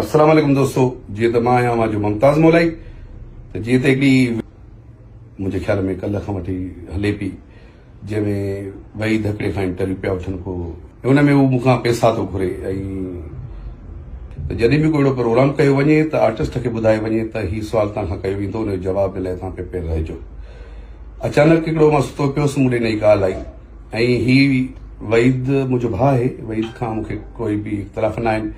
السلام عليڪم دوستو جيئن ته مان آهيان اوهان جو ممتاز مولائي ته جيئن ته هڪڙي منهنجي خيال ۾ ڪلهه کان وٺي هلي پي جنهن ۾ وحيد هڪڙي کان انٽرويو پيا وٺن ڪو ان ۾ هو مون کان پيسا ٿو گهري ۽ ته جڏهن به ڪو اهڙو پروگرام ڪيو وڃي ته آرٽسٽ کي ٻڌايو وڃي ته هي سوال توهان کان ڪيو ويندو ان جو جواب ڏيڻ لاء توهان پريپيئر رهجو اچانڪ هڪڙو مان ستو پيو هوس مون ڏي نئين ڪال آئي ۽ هي وحيد منهنجو ڀاء آهي، وحيد کان مون کي ڪوئي به اختلاف نه آهن،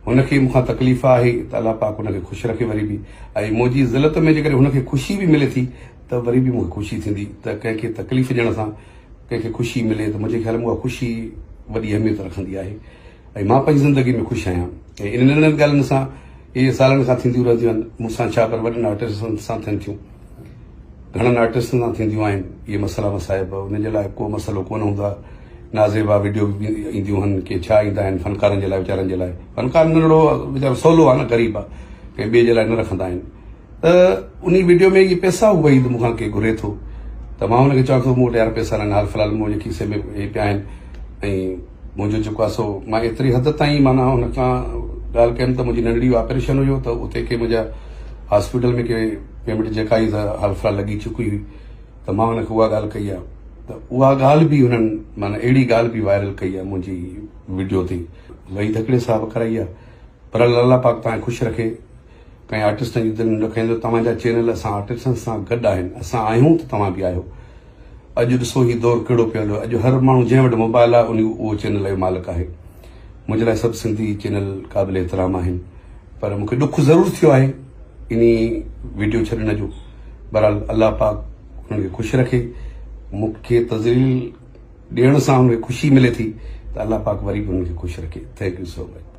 هن کي مون کان تڪليف آهي ته الله پاڪ هن کي خوش رکي وري به ۽ منهنجي ذلت ۾ جيڪڏهن هن کي خوشي به ملي ٿي ته وري به مون کي خوشي ٿيندي ته ڪنهن کي تڪليف ڏيڻ سان ڪنهن کي خوشي ملي ته منهنجي خيال ۾ اها خوشي وڏي اهميت رکندي آهي ۽ مان پنهنجي زندگي ۾ خوش آهيان ۽ انهن ننڍن ڳالهين سان اهي سالن کان ٿينديون رهنديون آهن مون سان ڇا پر وڏن آرٽسٽن سان ٿين ٿيون. گهڻن آرٽسٽن سان ٿينديون آهن اهي مسئلا مصائب انهن جي لاء ڪو مسئلو ڪونه هوندو آهي نازيبا وڊيو به اينديون هن ڪي ڇا ايندا آهن فنڪارن جي لاء ويچارن جي لاء فنڪار ننڍڙو ويچارو سولو آهي نه غريب آهي ڪنهن ٻئي جي لاء نه رکندا آهن ته انهي وڊيو ۾ اهي پئسا هو وحيد مون کان ڪي گهري ٿو ته مان هن کي چوان ٿو مون وٽ يار پئسا نه آهن حال في الحال منهنجي کيسي ۾ اهي پيا آهن ۽ منهنجو جيڪو آهي سو مان ايتري حد تائين معنيٰ هن کان ڳالهه ڪيم ته منهنجي ننڍڙي جو آپريشن هيو ته اتي ڪي منهنجا هاسپيٽل ۾ ڪي پيمينٽ جيڪا ئي ته حال في الحال لڳي چڪي هئي ته مان هن کي اها ڳالهه ڪئي آهي ته اها ڳالهه به هنن معنيٰ اهڙي ڳالهه به وائرل ڪئي آهي منهنجي وڊيو تي وحيد هڪڙي صاحب ڪرائي آهي پر الله پاڪ توهان کي خوش رکي ڪنهن آرٽسٽن جي دل نه ڏکائيندو توهان جا چينل اسان آرٽسٽن سان گڏ آهن اسان آهيون ته توهان به آهيو اڄ ڏسو هي دور ڪهڙو پيو هليو اڄ هر ماڻهو جنهن وٽ موبائل آهي انهي اهو چينل جو مالڪ آهي منهنجي لاء سڀ سنڌي چينل قابل احترام آهن پر مونکي ڏک ضرور ٿيو آهي انهي ويڊيو ڇڏڻ جو بهرحال الله پاڪ انهن کي خوش رکي مونکي تذليل ڏيڻ سان انهن کي خوشي ملي ٿي ته الله پاڪ وري به انهن کي خوش رکي thank you so much.